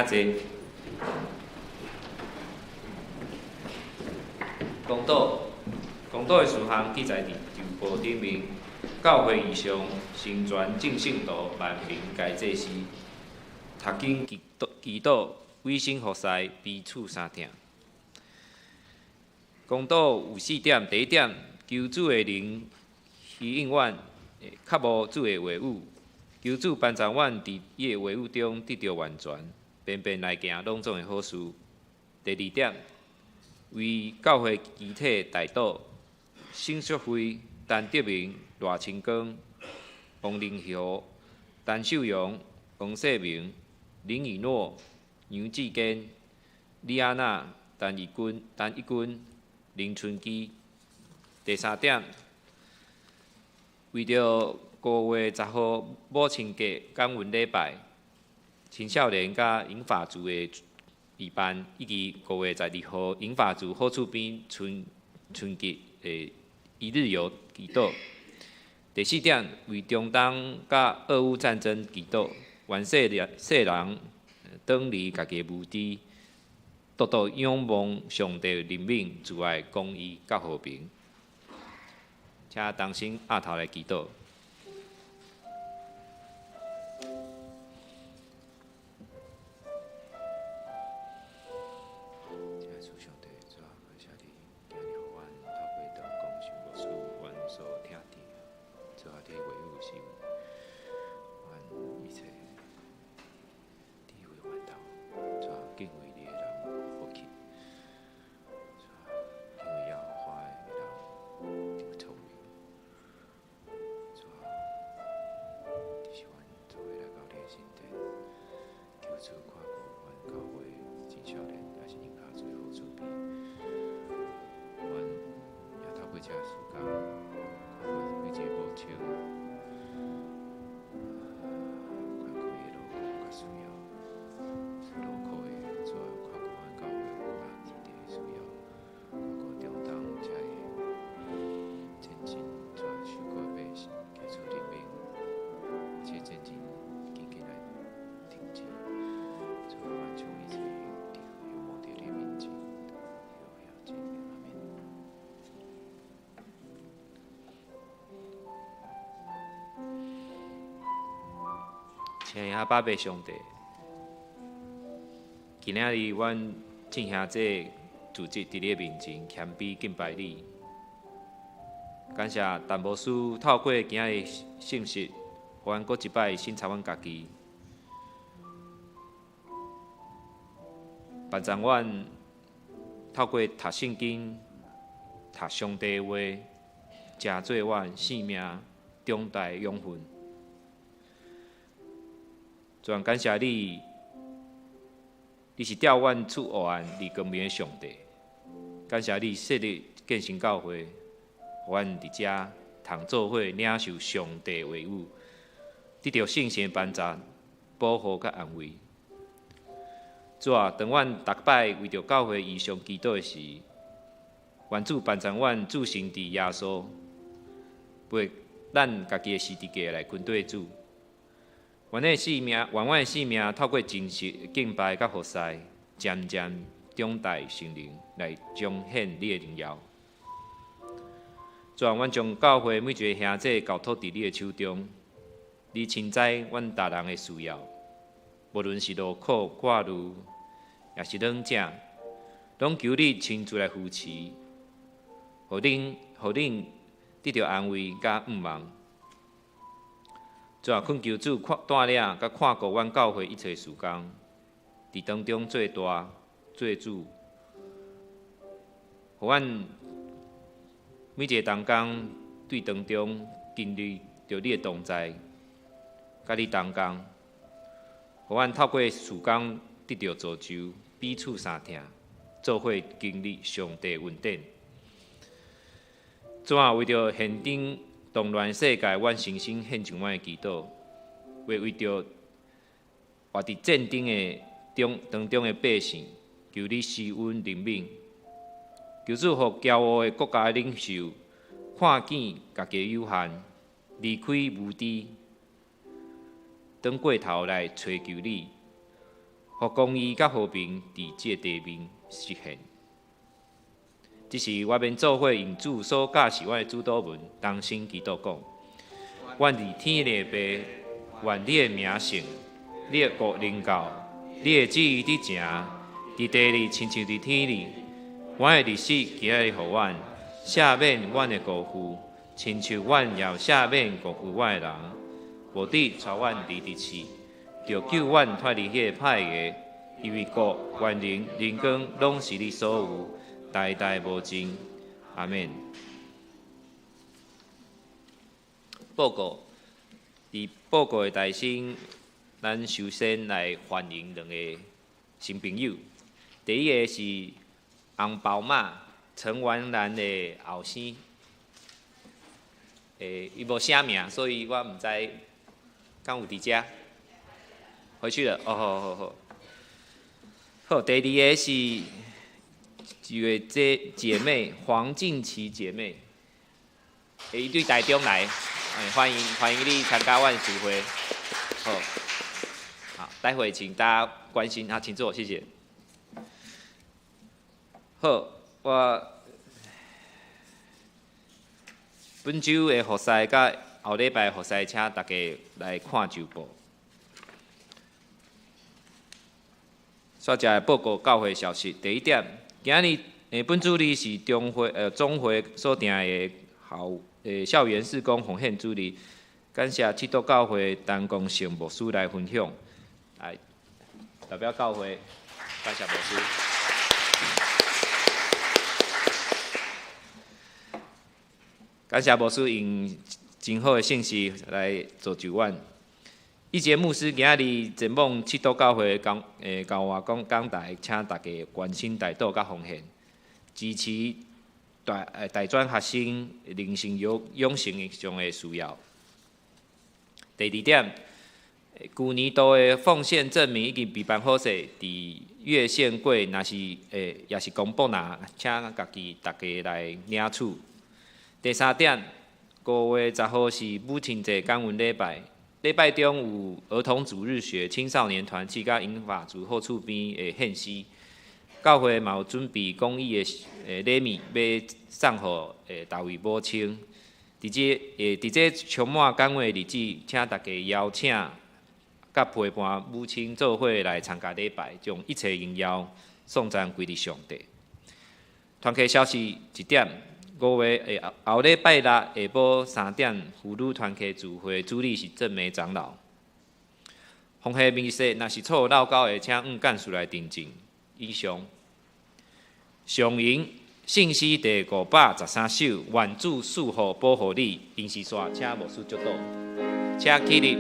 请坐。公道，公道的事项记载伫旧簿顶面。教会异象，成全众圣徒，万民皆祭司。读经祈祈祷，委身服侍，彼此相疼。公道有四点：第一点，求主的灵吸引阮，渴慕主的话语；求主帮助阮伫伊的话语中得著完全，便便来行拢总的好事。第二点，为教会肢体代祷，沈淑惠、陈德明、赖清光、王林豪、陈秀荣、王世明、林以诺、杨志坚、李安娜、陈义军、陈义军、林春基。第三点，为著5月10号母亲节感恩礼拜，青少年佮银发族的预办，以及5月12号银发族好厝边春春节的一日游祈祷。第四点，为中东佮俄乌战争祈祷，愿世世人转离家己的无知，独独仰望上帝怜悯、慈爱、公义佮和平。请同心徛头来祈祷。亲爱的阿爸上帝，今仔日阮进行这个组织伫你面前谦卑敬拜你，感谢陈牧师透过今仔日信息，予阮阁一摆省察阮家己，帮助阮透过读圣经、读上帝话，成做阮生命长大的养分。主啊，感谢你，你是带阮出黑暗入光明的上帝。感谢你设立建成教会，予阮伫遮通做伙领受上帝话语，得著圣神帮助、保护佮安慰。主啊，当阮逐摆为著教会异象祈祷时，愿主帮助阮注视伫耶稣，袂咱家己的十字架来跟缀主。愿阮的生命透过真实敬拜佮服侍，渐渐长大成人，来彰显你的荣耀。主啊，阮将教会每一个兄弟交托伫你的手中，你亲知阮逐人的需要，无论是劳苦、挂虑，抑是软弱，拢求你亲自来扶持，予恁得著安慰佮盼望。主啊，恳求主带领佮看顾阮教会一切事工，伫当中做大、做主，予阮每一个同工對當中經歷著你的同在，佮你同工，予阮透過事工得著造就，彼此相疼，做伙經歷上帝恩典。主啊，為著現今動亂世界，阮誠心獻上阮的祈禱，為著活佇戰爭的中當中的百姓，求你施恩憐憫，求主予驕傲的國家領袖看見家己有限，離開無知，轉過頭來揣求你，予公義佮和平佇這个地面實現。這是我免做伙用主所教示阮的主禱文，同聲祈禱講：阮佇天的爸，願你的名聖，你的國臨到，你的旨意佇成，佇地裡親像佇天裡。阮的日食今仔日予阮，赦免阮的過負，親像阮也赦免過負阮的人。無得帶阮入佇試，著救阮脫離彼个歹的，因為國、權能、榮光，攏是你所有，代代無盡。阿們。報告，佇報告的大先，咱首先來歡迎兩個新朋友。第一个是紅包媽陳婉蘭的後生，伊無寫名，所以我毋知敢有佇遮。回去了，哦，好好好。好，第二个是一位姐妹黃靜琪姐妹，伊對台中來，歡迎歡迎你參加阮聚會。好，好，待會請大家關心，好，請坐，謝謝。好，我本週的服事佮後禮拜的服事，請大家來看週報。煞來報告教會消息。第一點，今日本主日是中會總會所定的校園事工奉獻主日，感謝七都教會陳光勝牧師來分享，來代表教會感謝牧師。感謝牧師用真好的信息來造就阮。以前牧師今日前往七都教會講教外講講台，請大家關心代禱佮奉獻，支持大專學生靈性養成上的需要。第二點，舊年度的奉獻證明已經備辦好勢，佇月線櫃，若是也是公布拿，請家己大家來領取。第三點，5月10號是母親節感恩禮拜。禮拜中有兒童主日學、青少年團契佮銀髮族好厝邊的獻詩。教會嘛有準備公益的禮物，欲送予大位母親。佇這充滿感恩的日子，請大家邀請佮陪伴母親做伙來參加禮拜，將一切榮耀頌讚歸予上帝。團契消息一點，5月後禮拜六下晡3點，婦女團契聚會主理是鄭梅長老。奉獻明細若是錯漏交的，請向幹事來訂正。以上。上引聖詩第513首，願主賜福保護你。臨時煞，請牧師祝禱，請起立。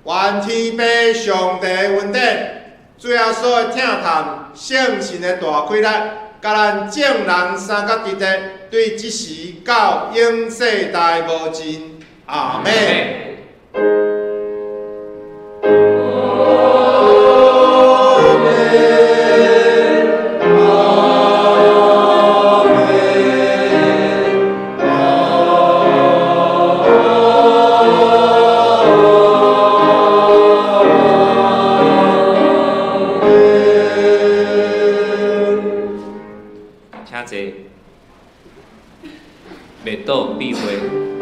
願天父上帝恩典、主耶穌的疼痛、聖神的大氣力，佮咱眾人三甲弟弟，對這時到永世代無盡。阿們。阿們。濟，袂倒比會。